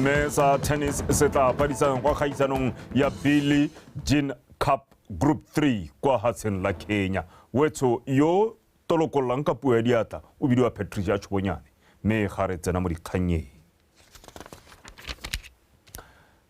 bomme sa tennis se tla phadisanang kwa kgaisanong ya Billie Jean Cup Group 3 kwa hatsheng la Kenya. Wetsho yo tolokollang ka puo ya diatla o bidiwa Patricia Tshobonyane, mme ga re tsena mo dikgannyeng.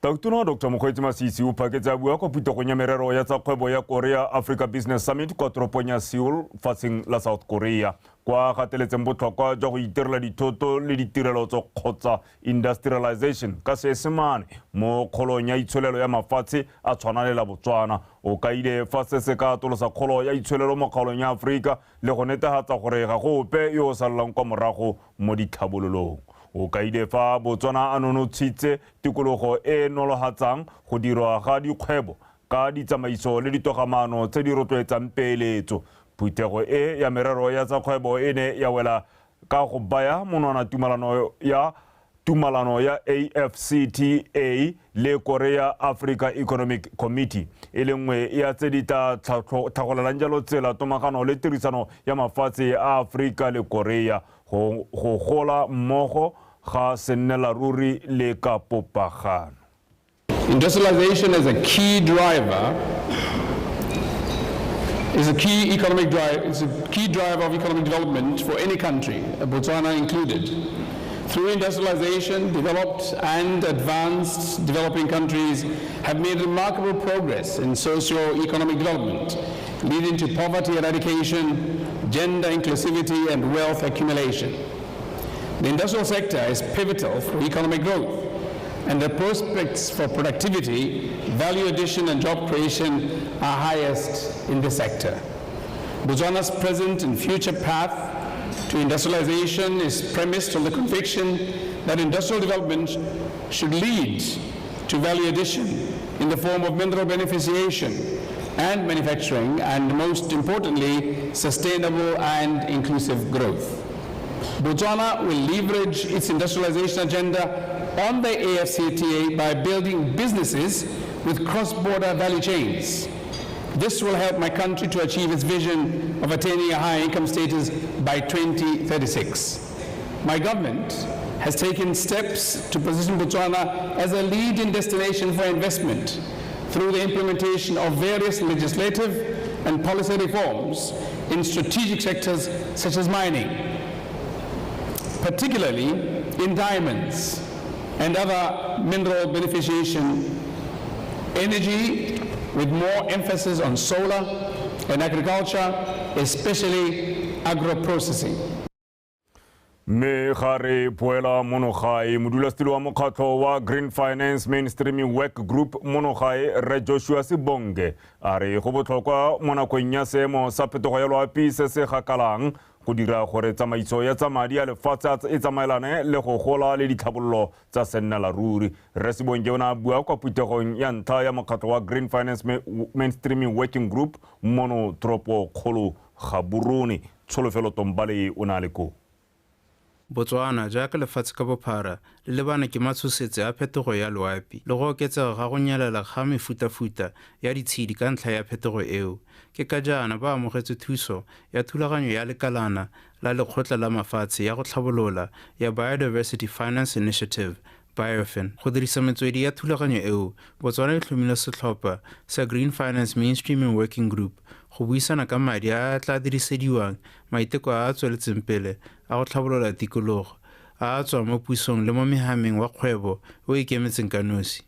Tautona Dr Mokgweetsi Masisi o phaketse a bua kwa phuthegong ya merero ya tsa kgwebo ya Korea Africa Business Summit kwa toropong ya Seoul fatsheng la South Korea, kwa gateletseng botlhokwa jwa go itirela dithoto le ditirelo tso kgotsa industrialization ka Seesemane mo kgolong ya itsholelo ya mafatshe a tshwana le la Botswana. O kaile fa se se ka atolosa kgolo ya itsholelo mo kgaolong ya Aforika le go netefatsa gore ga go ope yo o salelang kwa morago mo ditlhabololong. O kaile fa Botswana a nonotshitse tikologo e e nolofatsang go dirwa ga dikgwebo ka ditsamaiso le ditogamaano tse di rotloetsang peeletso. Phuthego e ya merero ya tsa kgwebo e ne ya wela ka go baya monwana tumalano ya AfCFTA le Korea Africa Economic Committee, e le nngwe ya tse di tla tlhagolelang jalo tsela tomagano le tirisano ya mafatshe a Aforika le Korea go gola mmogo ga sennela ruri le ka popagano. Industrialization is a key driver, is a key economic drive, is a key driver of economic development for any country, Botswana included. Through industrialization, developed and advanced developing countries have made remarkable progress in socio-economic development, leading to poverty eradication, gender inclusivity, and wealth accumulation. The industrial sector is pivotal for economic growth, and the prospects for productivity, value addition, and job creation are highest in this sector. Botswana's present and future path to industrialization is premised on the conviction that industrial development should lead to value addition in the form of mineral beneficiation and manufacturing, and most importantly, sustainable and inclusive growth. Botswana will leverage its industrialization agenda on the AfCFTA by building businesses with cross-border value chains. This will help my country to achieve its vision of attaining a higher income status by 2036. My government has taken steps to position Botswana as a leading destination for investment through the implementation of various legislative and policy reforms in strategic sectors such as mining, particularly in diamonds and other mineral beneficiation, energy with more emphasis on solar and agriculture, especially agro-processing. Mme ga re boela mono gae, modulasetilo wa mokgatlho wa Green Finance Mainstreaming Work Group mono gae, Rre Joshua Sebonge, a re go botlhokwa mo nakong ya seemo sa phetogo ya loapi se se gakalang go dira gore tsamaiso ya tsa madi a lefatshe e tsamaelane le go gola le ditlhabololo tsa sennela ruri. Rre Sebonge o ne a bua kwa phuthegong ya ntlha ya mokgatlho wa Green Finance Mainstreaming Working Group mono toropo kgolo Gaborone. Tsholofelo Tombale o ne a le koo. Botswana, jaaka lefatshe ka bophara, le lebane ke matshosetsi a phetogo ya loapi le go oketsega ga go nyelela ga mefutafuta ya ditshedi ka ntlha ya phetogo eo. Ke ka jaana ba amogetse thuso ya thulaganyo ya lekalana la Lekgotla la Mafatshe ya go Tlhabolola ya Biodiversity Finance Initiative, BioFin. Go dirisa metswedi ya thulaganyo eo, Botswana e tlhomile setlhopha sa Green Finance Mainstreaming Working Group go buisana ka madi a a tla dirisediwang maiteko a a tsweletseng pele a go tlhabolola tikologo a a tswang mo pusong le mo mehameng wa kgwebo o ikemetseng ka nosi.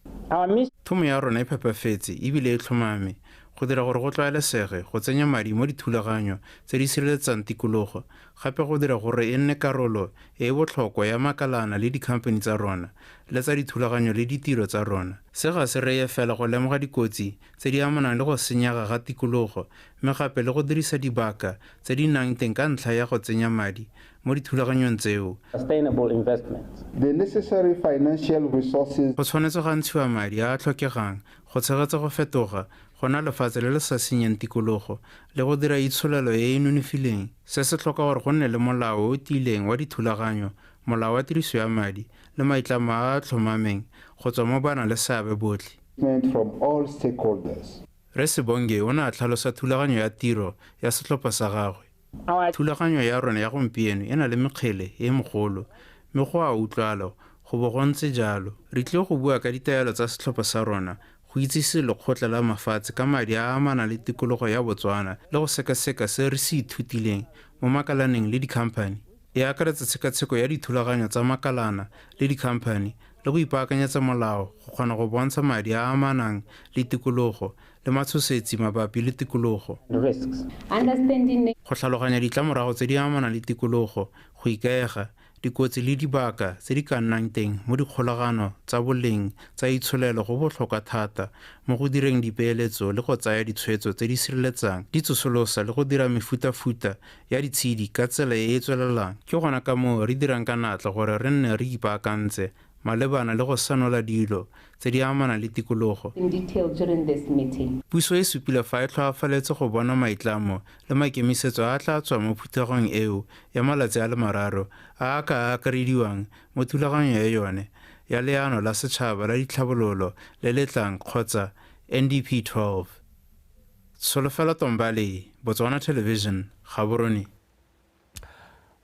Thomo ya rona e phepafetse ebile e tlhomame: go dira gore go tlwaelesege go tsenya madi mo dithulaganyo tse di sireletsang tikologo, gape go dira gore e nne karolo e e botlhokwa ya makalana le dikhamphani tsa rona le tsa dithulaganyo le ditiro tsa rona. Se ga se reye fela go lemoga dikotsi tse di amanang le go senyega ga tikologo, mme gape le go dirisa dibaka tse di nnang teng ka ntlha ya go tsenya madi mo dithulaganyong tseo. Sustainable investments. The necessary financial resources Go tshwanetse ga ntshiwa madi a a tlhokegang go tshegetsa go fetoga go nna lefatshe le le sa senyeng tikologo le go dira itsholelo e e nonofileng. Se se tlhoka gore go nne le molao o o tiileng wa dithulaganyo, molao wa tiriso ya madi le maitlamo a a tlhomameng go tswa mo ba nang le seabe botlhe. from all stakeholders. Rre Sebonge o ne a tlhalosa thulaganyo ya tiro ya setlhopha sa gagwe. Thulaganyo ya rona ya gompieno e na le mekgele e megolo, mme go a utlwala Go bo go ntse jalo, re tlile go bua ka ditaelo tsa setlhopha sa rona go itsise lekgotla la mafatshe ka madi a a amanang le tikologo ya Botswana le go sekaseka se re se ithutileng mo makalaneng le dikhamphani. E akaretsa tshekatsheko ya dithulaganyo tsa makalana le dikhamphani le go ipaakanyetsa molao go kgona go bontsha madi a a amanang le tikologo le matshosetsi mabapi le tikologo. Go tlhaloganya ditlamorago tse di amanang le tikologo, go ikaega, dikotsi le dibaka tse di ka nnang teng mo dikgolagano tsa boleng tsa itsholelo go botlhokwa thata mo go direng dipeeletso le go tsaya ditshwetso tse di sireletsang, di tsosolosa le go dira mefutafuta ya ditshedi ka tsela e e tswelelang. Ke gona ka moo re dirang ka natla gore re nne re ipaakantse malebana le go senola dilo tse di amanang le tikologo. Puso e supile fa e tlhoafaletse go bona maitlamo le maikemisetso a a tla tswang mo phuthegong eo ya malatsi a le mararo a a ka akarediwang mo thulaganyong ya yone ya Leano la Setšhaba la Ditlhabololo le le tlang kgotsa NDP 12. Tsholofelo Tombale, Botswana Television, Gaborone.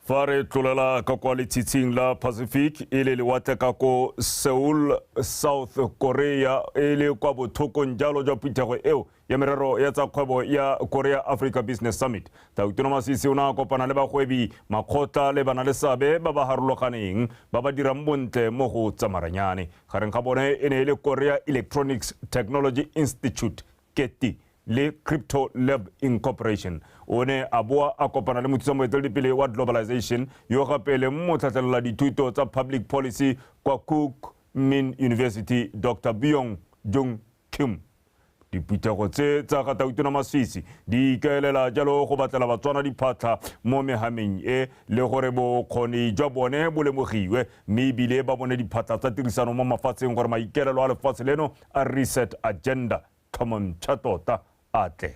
Fa re tlolela ka kwa letshitshing la Pacific e le lewatle ka ko Seoul, South Korea, e le kwa bothokong jalo jwa phuthego eo ya merero ya tsa kgwebo ya Korea Africa Business Summit, Tautona Masisi o ne a kopana le bagwebi, makgotla le banaleseabe ba ba harologaneng ba ba dirang bontle mo go tsa maranyane. Gareng ga bone e ne e le Korea Electronics Technology Institute, KETI, le Crypto Lab Incorporation. O ne a boa a kopana le mothusa moeteledipele wa Globalization yo gape e leng motlhatlhelela dithuto tsa Public Policy kwa Kookmin University, Doctor Byung Jung Kim. Diphuthego tse tsa ga Tautona Masisi di ikaelela jalo go batlela Batswana diphatlha mo mehameng e le gore bokgoni jwa bone bo lemogiwe mme ebile ba bone diphatlha tsa tirisano mo mafatsheng gore maikaelelo a lefatshe leno a Reset Agenda tlhomantšha tota a atlege.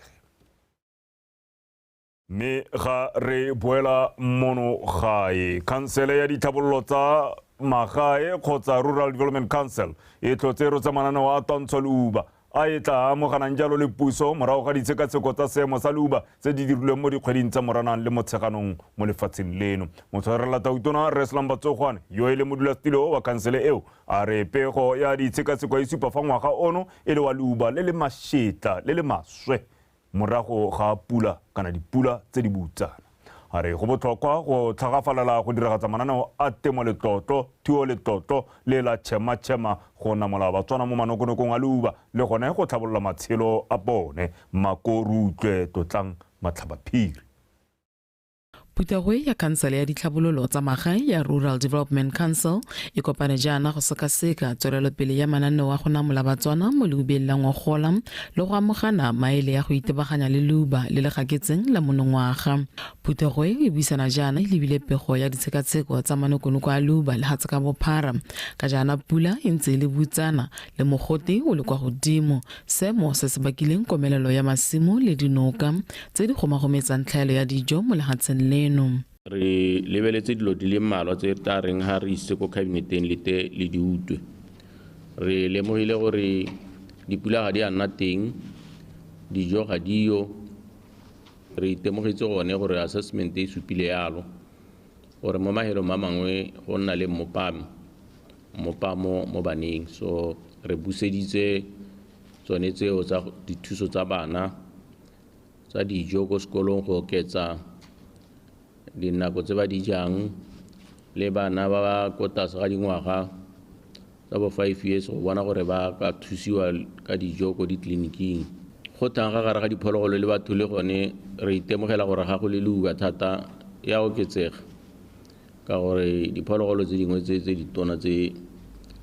Mme ga re boela mono gae, khansele ya ditlhabololo tsa magae kgotsa Rural Development Council e tlhotse rotsa mananeo a twantsho leuba a e tla amoganang jalo le puso morago ga ditshekatsheko tsa seemo sa leuba tse di dirilweng mo dikgweding tsa Moranang le Motsheganong mo lefatsheng leno. Motshwarela Tautona Rre Slumber Tsogwane yo e le modulasetilo wa khansele eo a re pego ya ditshekatsheko e supa fa ngwaga ono e le wa leuba le le mashetla le le maswe morago ga pula kana dipula tse di boutsana. A re go botlhokwa go tlhagafalela go diragatsa mananeo a temo letlotlo, thuo letlotlo le la tšhema-tšhema go namola Batswana mo manokonokong a leuba le gone go tlhabolola matshelo a bone. Makorutlwe Tlotlang Matlhabaphiri. Phuthego ya Khansele ya Ditlhabololo tsa Magae ya Rural Development Council e kopane jaana go sekaseka tswelelopele ya mananeo a go namola Batswana mo leubeng la ngogola le go amogana maele ya go itebaganya le leuba le le gaketseng la monongwaga. Phuthego e buisana jaana e lebile pego ya ditshekatsheko tsa manokonoko a leuba lehatshe ka bophara ka jaana pula e ntse e le butsana le mogote o le kwa godimo, seemo se se bakileng komelelo ya masimo le dinoka tse di gomagometsang tlhaelo ya dijo mo lehatsheng leno. Re lebeletse dilo di le mmalwa tse re tla reng ha re isitse ko kabineteng le te le di utlwe. Re lemogile gore dipula ga di a nna teng, dijo ga di yo. Re itemogetse gone gore assessment e supile yalo gore mo mahelong a mangwe go nna le mmopamo mo baneng. So re buseditse tsone tseo tsa dithuso tsa bana tsa dijo ko sekolong go oketsa dinako tse ba di jang le bana ba ba ko tlase ga dingwaga tsa bo 5 years go bona gore ba ka thusiwa ka dijo ko ditleliniking. Go tlang ga gare ga diphologolo le batho le gone re itemogela gore ga go le leuba thata ya oketsega ka gore diphologolo tse dingwe tse ditona tse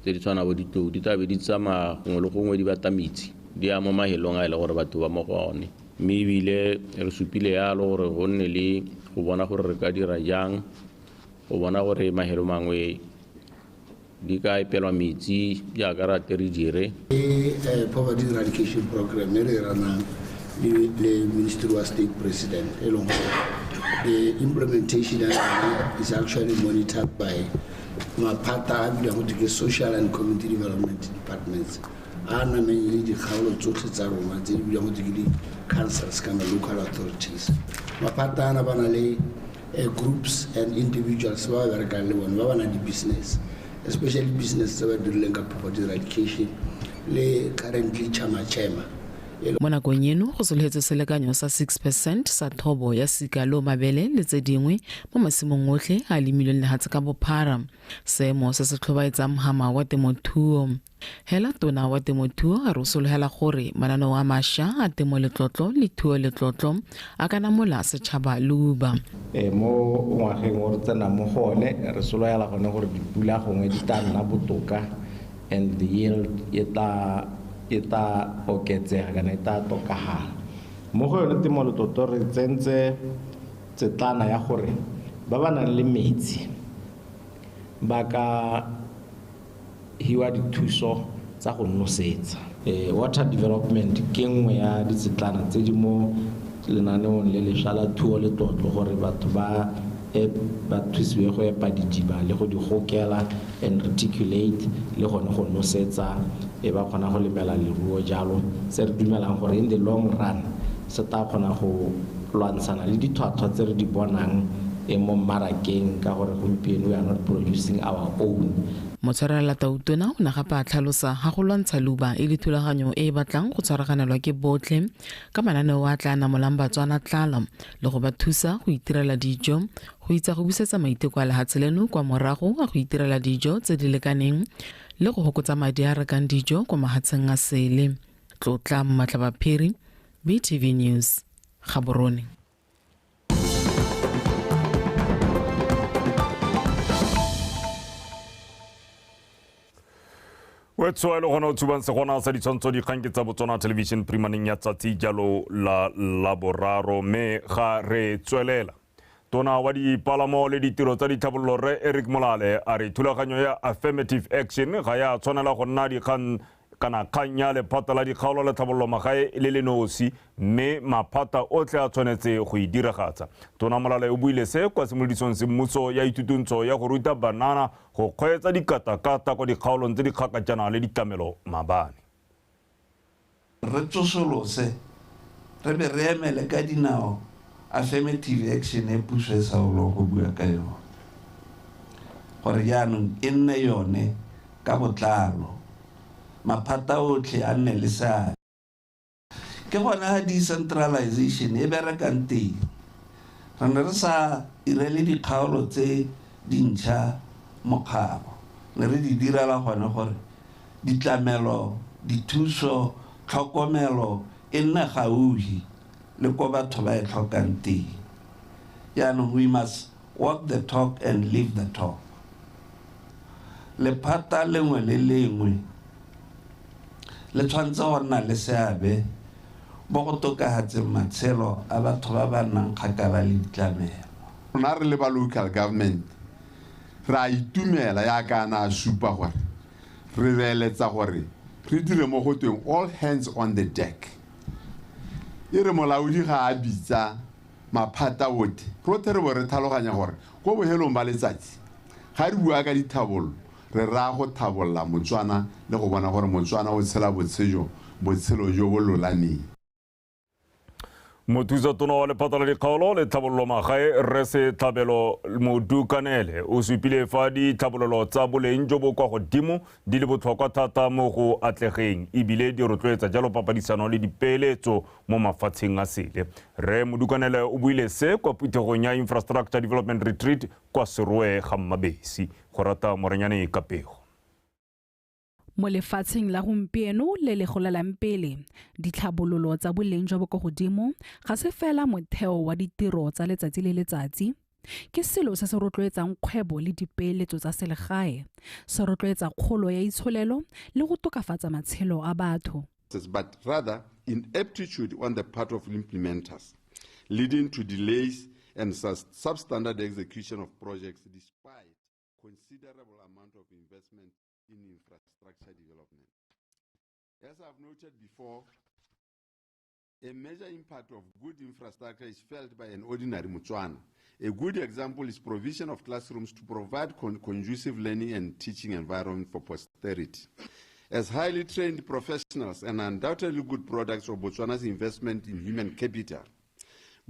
di tshwana bo ditlou di tlabe di tsamaya gongwe le gongwe di batla metsi di ya mo mahelong a e le gore batho ba mo go one. Mme ebile re supile yalo gore go nne le go bona gore re ka dira jang go bona gore mahelo mangwe di ka epelwa metsi jaaka re ate re dire. Poverty eradication program e re ranang le Ministry wa State President e leng gore the implementation is actually monitored by maphata a bidiwang go ke social and community development departments a nameng le dikgaolo tsotlhe tsa rona tse di bidiwang go ke di-councils kana local authorities. Maphata ana ba na le groups and individuals ba ba berekang le bone ba ba nang di-business. Especially business tse ba dirileng ka poverty eradication le currently Chama Chema. Mo nakong eno go sologetswe selekanyo sa 6 percent sa thobo ya sika lo mabele le tse dingwe mo masimong otlhe a lemilweng lehatshe ka bophara, seemo se se tlhobaetsang mhama wa temothuo. Hela tona wa temothuo a re o sologela gore mananeo a mašwa a temo letlotlo le thuo letlotlo a ka namola setšhaba leuba. Mo ngwageng o re tsenang mo go one, re sologela gone gore dipula gongwe di tla nna botoka and the yield e tla oketsega kana e tla tokagala. Mo go yone temo letlotlo re tsentse tsetlana ya gore ba ba nang le metsi ba ka hiwa dithuso tsa go nosetsa. Water development ke nngwe ya ditsetlana tse di mo lenaneong le lešwa la thuo letlotlo gore batho ba thusiwe go epa didiba le go di gokela and reticulate le gone go nosetsa, e ba kgona go lemela leruo jalo. Se re dumelang gore in the long run se tla kgona go lwantshana le ditlhwatlhwa tse re di bonang e mo mmarakeng, ka gore gompieno we are not producing our own. Motshwarelela tautona o ne gape a tlhalosa ga go lwantsha leuba e le thulaganyo e e batlang go tshwaraganelwa ke botlhe ka mananeo a tla namolang Batswana tlala le go ba thusa go itirela dijo, go itsa go busetsa maiteko a lehatshe leno kwa morago a go itirela dijo tse di lekaneng le go hokotsa madi a rekang dijo kwa mahatsheng a sele. Tlotla Mmatlabaphiri, BTV News, Gaborone. Wetso e le gona o tshubang segona sa ditshwantsho dikgang ke tsa Botswana Television primaneng ya tsatsi jalo la Laboraro. Mme ga re tswelela, tona wa dipalamo le ditiro tsa ditlhabololo rre Eric Molale a re thulaganyo ya affirmative action ga ya tshwanela go nna dikgang kana kgang ya lephata la dikgaolo le tlhabololo magae le le nosi, mme maphata otlhe a tshwanetse go e diragatsa. Tona Molale o buile se kwa simolodisong semmuso ya ithutuntsho ya go ruta banana go kgweetsa dikatakata kwa dikgaolong tse di kgakajana le ditlamelo maabane. Re tsosolose re be re emele ka dinao affirmative action e puso e sa olong go bua ka yone, gore jaanong e nne yone ka botlalo, maphata otlhe a nne le seabe. Ke gone ga decentralization e berekang teng. Re ne re sa irele dikgaolo tse dintšha mokgabo, ne re di direla gone gore ditlamelo, dithuso, tlhokomelo e nne gaufi le ko batho ba e tlhokang teng. Jaanong we must walk the talk and live the talk. Lephata lengwe le lengwe le tshwanetse go nna le seabe mo go tokafatseng matshelo a batho ba ba nnang kgakala le ditlamelo. Rona re le ba local government re a itumela yaka ana a supa gore re beeletsa gore re dire mo go tweng all hands on the deck. E re molaodi ga a bitsa maphata otlhe, rotlhe re bo re tlhaloganya gore ko bohelong ba letsatsi ga re bua ka dithabololo, re raya go thabolola Motswana le go bona gore Motswana o tshela botshelo jo bo lolameng. Mothusa tona wa lephata la dikgaolo le tlhabololo magae rre Setlhabelo Modukanele o supile fa ditlhabololo tsa boleng jo bo kwa godimo di le botlhokwa thata mo go atlegeng, ebile di rotloetsa jalo papadisano le dipeeletso mo mafatsheng a sele. Rre Modukanele o buile se kwa phuthegong ya Infrastructure Development Retreat kwa Seroe ga Mmabesi. Go rata Morenyane ka pego. Mo lefatsheng la gompieno le le golelang pele, ditlhabololo tsa boleng jwa bo ko godimo ga se fela motheo wa ditiro tsa letsatsi le letsatsi. Ke selo se se rotloetsang kgwebo le dipeeletso tsa selegae, se rotloetsa kgolo ya itsholelo le go tokafatsa matshelo a batho. But rather ineptitude on the part of implementers, leading to delays and substandard execution of projects despite considerable amount of investment in infrastructure development. As I've noted before, a major impact of good infrastructure is felt by an ordinary Motswana. A good example is provision of classrooms to provide conducive learning and teaching environment for posterity. As highly trained professionals and undoubtedly good products of Botswana's investment in human capital,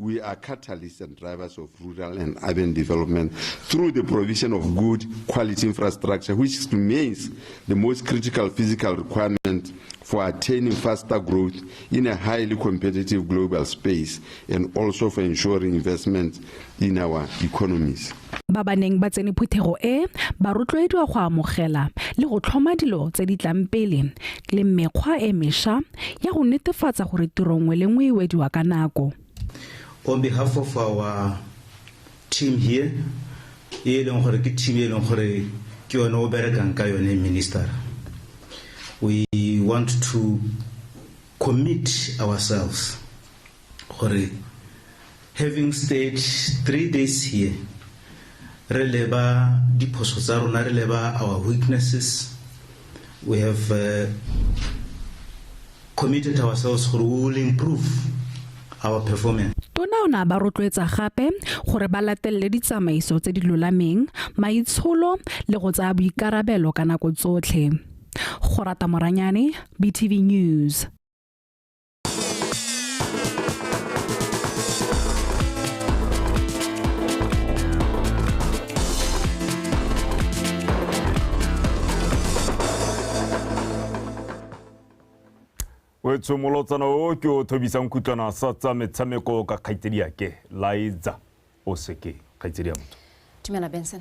We are catalysts and drivers of rural and urban development through the provision of good quality infrastructure, which remains the most critical physical requirement for attaining faster growth in a highly competitive global space and also for ensuring investment in our economies. Ba ba neng ba tsene phuthego e ba rotloediwa go amogela le go tlhoma dilo tse di tlang pele le mekgwa e mešwa ya go netefatsa gore tiro nngwe le nngwe e wediwa ka nako. On behalf of our team here, e leng gore ke team e leng gore ke yone o berekang ka yone minister, we want to commit ourselves gore having stayed 3 days here, re leba diphoso tsa rona, re leba our weaknesses, we have committed ourselves gore we will improve our performance. Tona o ne a ba rotloetsa gape gore ba latelele ditsamaiso tse di lolameng, maitsholo le go tsaya boikarabelo ka nako tsotlhe. Gorata Moranyane, BTV News. Wetsho molotsana o ke o thobisang kutlwana sa tsa metshameko ka kgaitsedi yake Liza o seke kgaitsedi ya motho. Dumela Benson.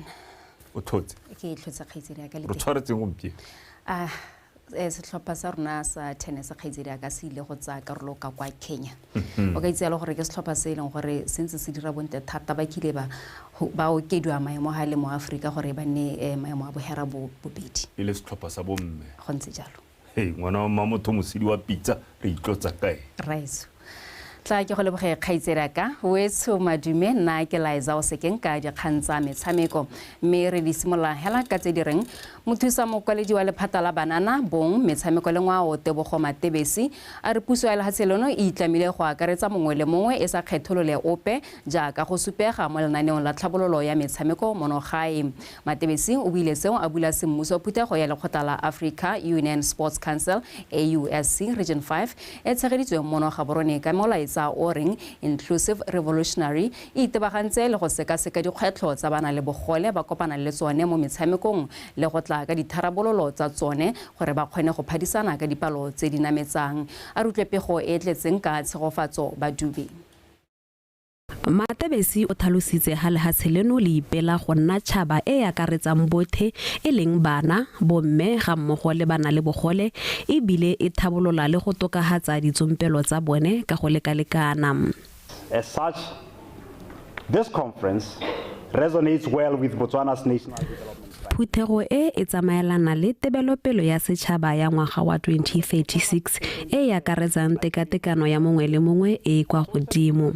O tlhotse. Ke tlhotse kgaitsedi ya ka le. Re tshwaretseng gompieno. Setlhopha sa rona sa tennis kgaitsedi ya ka se ile go tsaya karolo ka kwa Kenya. O ka itse le gore ke setlhopha se e leng gore se ntse se dira bontle thata, ba kile ba okediwa maemo a le mo Afrika gore ba nne maemo a bohera bobedi. E le setlhopha sa bomme. Go ntse jalo. Hey, ngwana wa motho mosidi wa pitsa re itlotsa kae? Raiso. Tla ke go leboge kgaitsedi ka wetsho madume nna ke Liza o sekeng ka dikgang tsa metshameko mme re di simolola hela ka tse di reng mothusa mokwaledi wa lephata la banana bong metshameko le ngwao Tebogo Matebesi a re puso ya lehatshe leno e itlamile go akaretsa mongwe le mongwe e sa kgetholole ope jaaka go supega mo lenaneong la tlhabololo ya metshameko monogae. Matebesi o buile seo a bula semmuso phuthego ya lekgotla la Africa Union Sports Council AUSC Region 5 e tshegeditsweng mono Gaborone ka molaetsa o reng Inclusive Revolutionary e itebagantse le go sekaseka dikgwetlho tsa bana le bogole ba kopana le tsone mo metshamekong le go tla ka ditharabololo tsa tsone gore ba kgone go phadisana ka dipalo tse di nametsang. A rutlwe pego e tletseng ka Tshegofatso Badube. Matebesi o tlhalositse ha lehatshe leno le ipela go nna tšhaba e akaretsang bothe e leng bana, bomme ga mmogo le bana le bogole ebile e thabolola le go tokafatsa ditsompelo tsa bone ka go lekalekana. As such, this conference resonates well with Botswana's national development. Phuthego e e tsamaelana le tebelopelo ya setšhaba ya ngwaga wa 2036 e e akaretsang tekatekano ya mongwe le mongwe e e kwa godimo.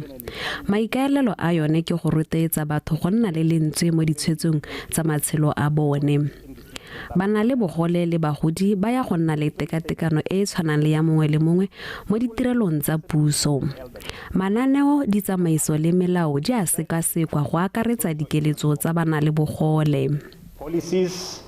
Maikaelelo a yone ke go rotloetsa batho go nna le lentswe mo ditshwetsong tsa matshelo a bone. Bana le bogole le bagodi ba ya go nna le tekatekano e e tshwanang le ya mongwe le mongwe mo ditirelong tsa puso. Mananeo, ditsamaiso le melao di a sekasekwa go akaretsa dikeletso tsa bana le bogole. Policies,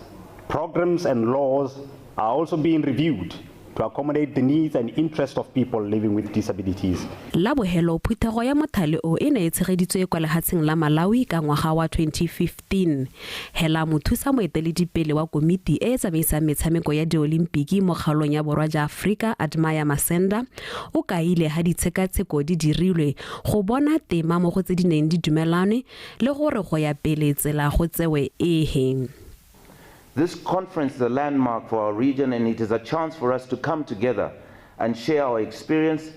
programs and laws are also being reviewed to accommodate the needs and interests of people living with disabilities. La bohelo phuthego ya mothale o e ne e tshegeditswe kwa lehatsheng la Malawi ka ngwaga wa 2015. Hela mothusa moeteledipele wa komiti e e tsamaisang metshameko ya diolimpiki mo kgaolong ya borwa ja Afrika Admire Masenda o kaile ha ditshekatsheko di dirilwe go bona tema mo go tse di neng di dumelane le gore go ya pele tsela go tsewe ehe. This conference is a landmark for our region, and it is a chance for us to come together and share our experience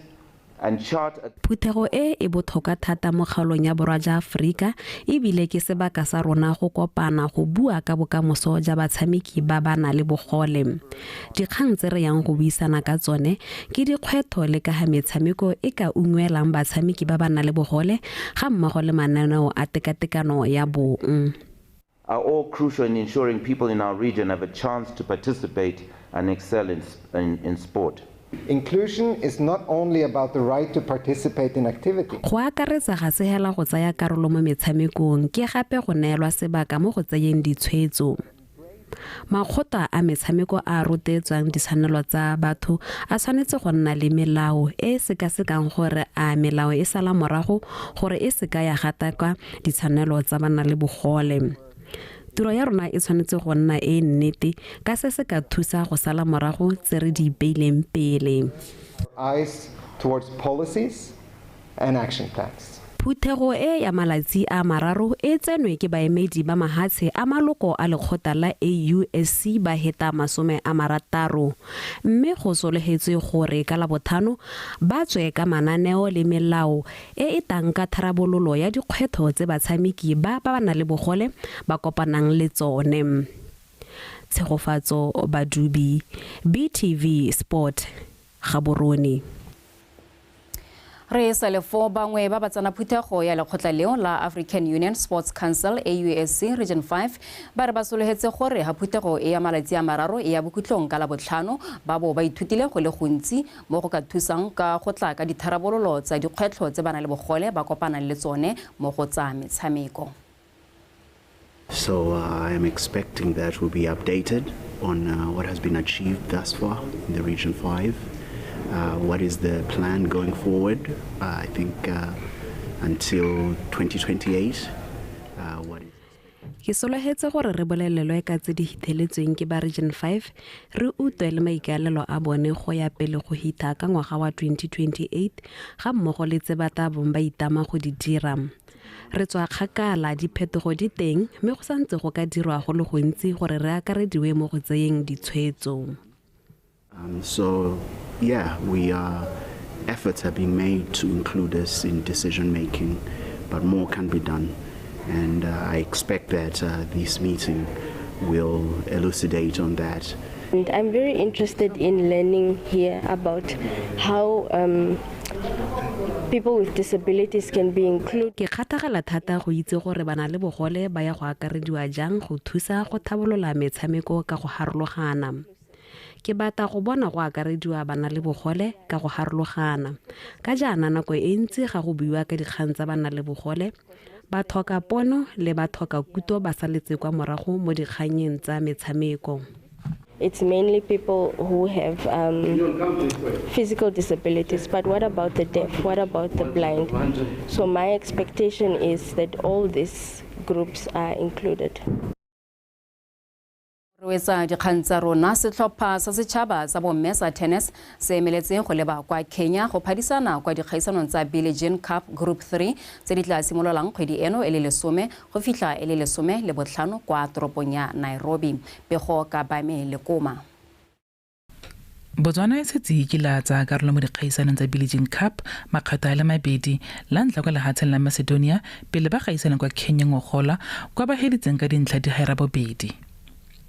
and chart. Phuthego e e botlhokwa thata mo kgaolong ya borwa ja Afrika ebile ke sebaka sa rona go kopana go bua ka bokamoso ja batshameki ba ba na le bogole. Dikgang tse re yang go buisana ka tsone ke dikgwetho le ka ga metshameko e ka ungwelang batshameki ba ba na le bogole ga mmogo le mananeo a tekatekano ya bong. Are all crucial in ensuring people in our region have a chance to participate and excel in sport. Inclusion is not only about the right to participate in activity. Go akaretsa ga se hela go tsaya karolo mo metshamekong ke gape go neelwa sebaka mo go tseyeng ditshwetso. Makgotla a metshameko a a rotloetsang ditshwanelo tsa batho a tshwanetse go nna le melao e e sekasekang gore a melao e sala morago gore e seka ya gataka ditshwanelo tsa banalebogole. Tiro ya rona e tshwanetse go nna e e nnete ka se se ka thusa go sala morago tse re di ipeileng pele. Eyes towards policies and action plans. Phuthego e ya malatsi a mararo e tsenwe ke baemedi ba mahatshe a maloko a lekgotla la AUSC ba heta 60, mme go sologetswe gore ka Labothano ba tswe ka mananeo le melao e e tang ka tharabololo ya dikgwetlho tse batshameki ba ba na le bogole ba kopanang le tsone. Tshegofatso Badubi, BTV Sport, Gaborone. Re sa le fo bangwe ba ba tsena phuthego ya lekgotla leo la African Union Sports Council AUSC Region 5 ba re ba sologetse gore ha phuthego e ya malatsi a mararo e ya bokhutlong ka Labotlhano ba bo ba ithutile go le gontsi mo go ka thusang ka go tla ka ditharabololo tsa dikgwetlho tse ba nang le bogole ba kopanang le tsone mo go tsa metshameko. So I am expecting that we'll be updated on what has been achieved thus far in the Region 5. What is the plan going forward? I think until 2028. What is Ke sologetse gore re bolelelwe ka tse di hitheletsweng ke ba Region 5, re utlwe le maikaelelo a bone go ya pele go hitha ka ngwaga wa 2028 ga mmogo le tse ba tla bong ba itama go di dira. Re tswa kgakala, diphetogo di teng mme go santse go ka dirwa go le gontsi gore re akarediwe mo go tseyeng ditshwetso. So, yeah, efforts have been made to include us in decision making, but more can be done. And I expect that this meeting will elucidate on that. And I'm very interested in learning here about how people with disabilities can be included. Ke kgathagela thata go itse gore ba na le bogole ba ya go akarediwa jang go thusa go tlhabolola metshameko ka go harologana. Ke batla go bona go akarediwa bana le bogole ka go harologana. Ka jaana nako e ntsi ga go buiwa ka dikgang tsa bana le bogole, ba tlhoka pono le ba tlhoka kuto ba saletse kwa morago mo dikgannyeng tsa metshameko. It's mainly people who have physical disabilities, but what about the deaf? What about the blind? So my expectation is that all these groups are included. Re wetsa dikgang tsa rona, setlhopha sa setšhaba sa bomme sa tennis se emeletse go leba kwa Kenya go phadisana kwa dikgaisanong tsa Billie Jean Cup Group 3 tse di tla simololang kgwedi eno e le 10 go fitlha e le 15 kwa toropong ya Nairobi. Pego ka Bame Lekoma. Botswana e setse e kile a tsaya karolo mo dikgaisanong tsa Billie Jean Cup makgetho a le mabedi, la ntlha kwa lehatsheng la Macedonia pele ba gaisana kwa Kenya ngogola kwa ba heditseng ka dintlha di gaera bobedi.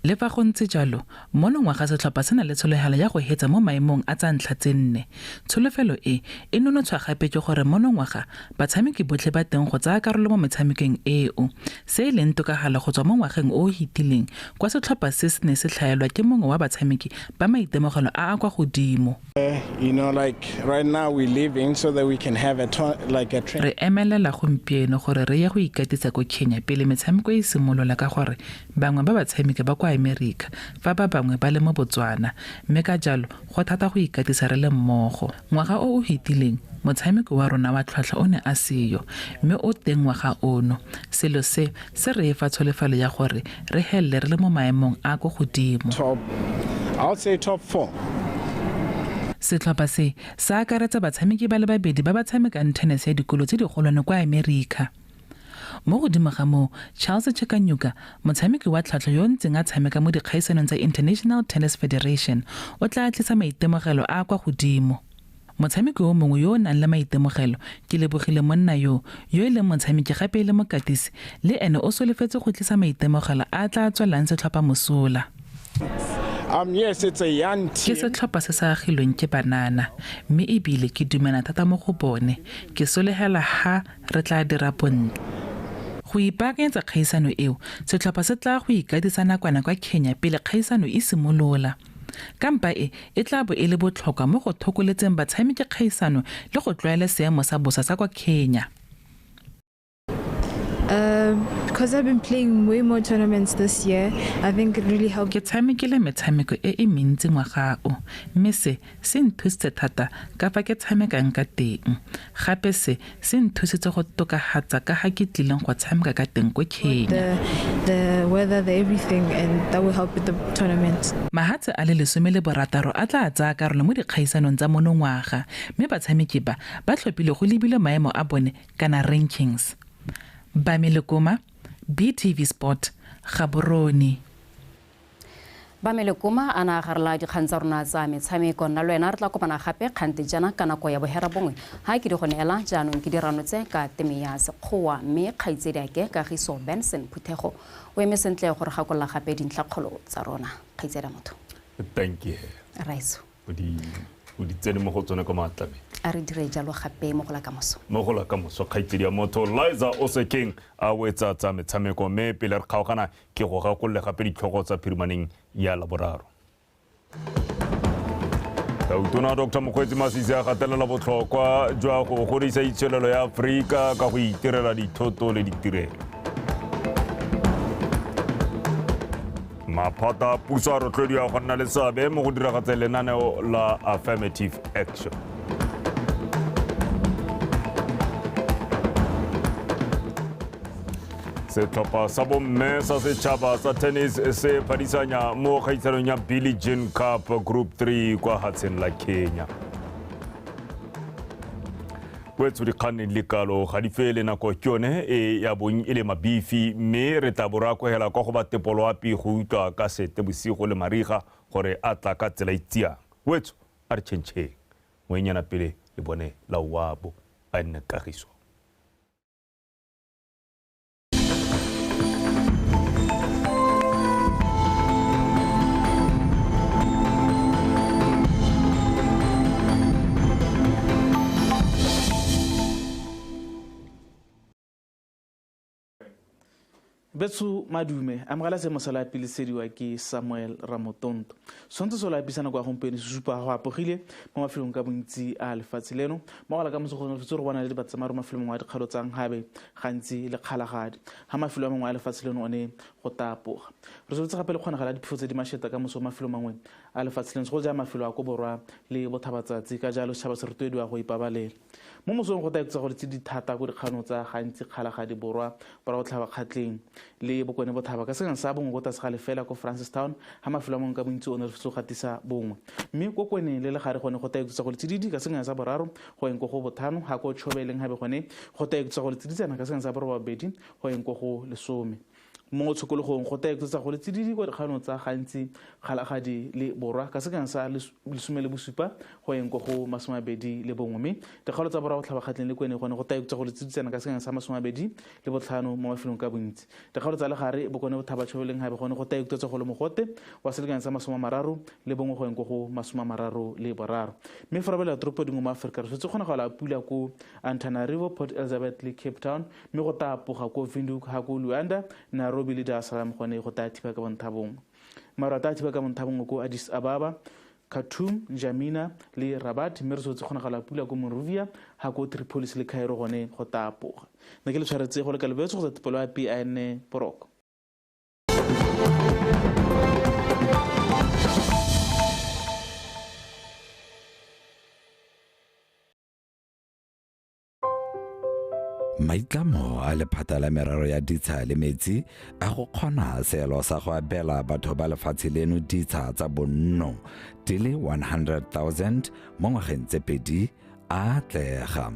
Le fa go ntse jalo, monongwaga setlhopha se na le tsholofelo ya go hetsa mo maemong a tsa ntlha tse nne. Tsholofelo e e nonotshwa gape ke gore monongwaga batshameki botlhe ba teng go tsaya karolo mo metshamekong eo, se e leng tokagalo go tswa mo ngwageng o o fetileng kwa setlhopha se se ne se tlhaelwa ke mongwe wa batshameki ba maitemogelo a a kwa godimo. Like right now we're leaving so that we can have a train. Re emelela gompieno gore re ye go ikatisa ko Kenya pele metshameko e simolola ka gore bangwe ba batshameki ba kwa America fa ba bangwe ba le mo Botswana, mme ka jalo go thata go ikatisa re le mmogo. Ngwaga o o fetileng motshameko wa rona wa tlhwatlhwa o ne a seyo, mme o teng ngwaga ono. Selo se se re fa tsholofelo ya gore re helele re le mo maemong a ko godimo. I'll say top 4. Setlhopha se sa akaretsa batshameki ba le babedi ba ba tshamekang tennis ya dikolo tse digolwane kwa America. Mo godimo ga moo, Charles Chekanyuka, motshameki wa tlhwatlhwa yo o ntseng a tshameka mo dikgaisanong tsa International Tennis Federation, o tla tlisa maitemogelo a kwa godimo. Motshameki o mongwe yo o nang le maitemogelo ke Lebogile monna yo e leng motshameki gape e le mokatisi, le ene o solofetse go tlisa maitemogelo a tla tswelang setlhopha mosola. Yes, it's a young team. Ke setlhopha se se agilweng ke banana, mme ebile ke dumela thata mo go bone. Ke solegela ha re tla dira bontle. Go ipaakanyetsa kgaisano eo, setlhopha se tla go ikatisa nakwana kwa Kenya pele kgaisano e simolola. Kampa e e tla bo e le botlhokwa mo go thokoletseng batshameki kgaisano le go tlwaela seemo sa bosa sa kwa Kenya. Because I've been playing way more tournaments this year, I think it really helped. Ke tshamekile metshameko e e mentsi ngwaga o, mme se se nthusitse thata ka fa ke tshamekang ka teng. Gape se se nthusitse go tokafatsa ka ga ke tlileng go tshameka ka teng ko Kenya. The weather, the everything, and that will help with the tournament. Mahatshe a le 16 a tla tsaya karolo mo dikgaisanong tsa monongwaga, mme batshameki ba ba tlhophile go lebile maemo a bone kana rankings. Bamelekoma, BTV Sport, Gaborone. Bamelekoma a na garela dikgang tsa rona tsa metshameko. Nna le wena re tla kopana gape kgante jaana ka nako ya 9:30. Ha ke di go neela jaanong ke dirano tse ka teme ya Sekgowa, mme kgaitsediake Kagiso Benson Phuthego o eme sentle gore gakolola gape dintlhakgolo tsa rona. Kgaitsedi motho. Thank you. Raiso. O di tsene mo go tsone ka maatlame. A re dire jalo gape mo go la kamoso. Mo go la kamoso kgaitsedi ya motho Liza Osekeng a wetsa tsa metshameko, mme pele re kgaogana ke go gakolole gape ditlhogo tsa phirimaneng ya Laboraro. Tautona Dr. Mokgweetsi Masisi a gatelela botlhokwa jwa go godisa itsholelo ya Aforika ka go itirela dithoto le ditirelo. Maphata a puso a rotloediwa go nna le seabe mo go diragatseng lenaneo la affirmative action. Setlhopha sa bomme sa setšhaba sa tennis se phadisanya mo kgaisanong ya Billie Jean Cup Group 3 kwa hatsheng la Kenya. Wetso dikgang le kalo ga di fele, nako ke yone e ya bong e le mabifi, mme re tla bo re akohela kwa go ba tepoloapi go utlwa ka Seetebosigo le mariga gore a tla ka tsela e tsiang. Wetso a re tšhentšheng moenyana pele le bone la oabo a nne kagiso. Betsu madume amogela se mosala pele sediwa ke Samuel Ramotonto. Sontse so la pisana kwa gompieno se supa go apogile mo mafelong ka bontsi a lefatshe leno. Mo go la ka moso go fetse re bona le batsamaro mafelong a dikgalo tsa Nghabe gantsi le Kgalagadi. Ha mafelo a mangwe a lefatshe leno one go tapoga. Re soletse gape le kgonagala diphefo tse di masheta ka moso mafelo mangwe a lefatshe leno, go ja mafelo a ko borwa le bothabatsatsi, ka jalo setšhaba se rotloediwa go ipabalela. Mo mosong go taetsa go le tse di thata ko dikgano tsa gantsi Kgalagadi borwa, borwa botlhaba Kgatleng le bokone bothaba ka sekang sa bongwe go tlase ga lefela ko Francistown, ha mafelo a mangwe ka bontsi one re fetse go gatisa bongwe. Mme ko kweneng le legare gone go taetsa go le tsididi ka sekang sa boraro go eng ko go bothano, ha ko Tshobeleng hape gone go taetsa go le tsiditsana ka sekang sa borobabedi go eng ko go 10. Mo tshokologong go taetsa go le tsididi kwa dikgano tsa gantsi Kgalagadi le borwa ka sekang sa 17 go eng ko go 21. Mme dikgalo tsa borwa botlhaba Kgatleng le kwene gone go taetsa go le tsiditsana ka sekang sa 25 mo mafelong ka bontsi. Dikgalo tsa legare bokone bothaba Tshobeleng hape gone go taetsa go le mogote wa selekang sa 31 go eng ko go 33. Mme fa re bela toropo dingwe mo Aforika re setse kgonagala pula ko Antananarivo, Port Elizabeth le Cape Town, mme go tapoga ko Windhoek ha ko Luanda, Nairobi le Dar es Salaam gone go taya thiba ka bonthabongwe. Maru a taya thiba ka bonthabongwe ko Addis Ababa, Khartoum, N'Djamena le Rabat, mme re setse kgonagala pula ko Monrovia, ha ko Tripolis le Cairo gone go tapoga. Nna ke le tshwaretse go le kalebetso go tsa tepolo ya PIN Poroko. Maitlamo a lephata la merero ya ditsha le metsi a go kgona seelo sa go abela batho ba lefatshe leno ditsha tsa bonno di le 100,000 mo ngwageng tse pedi a atlega.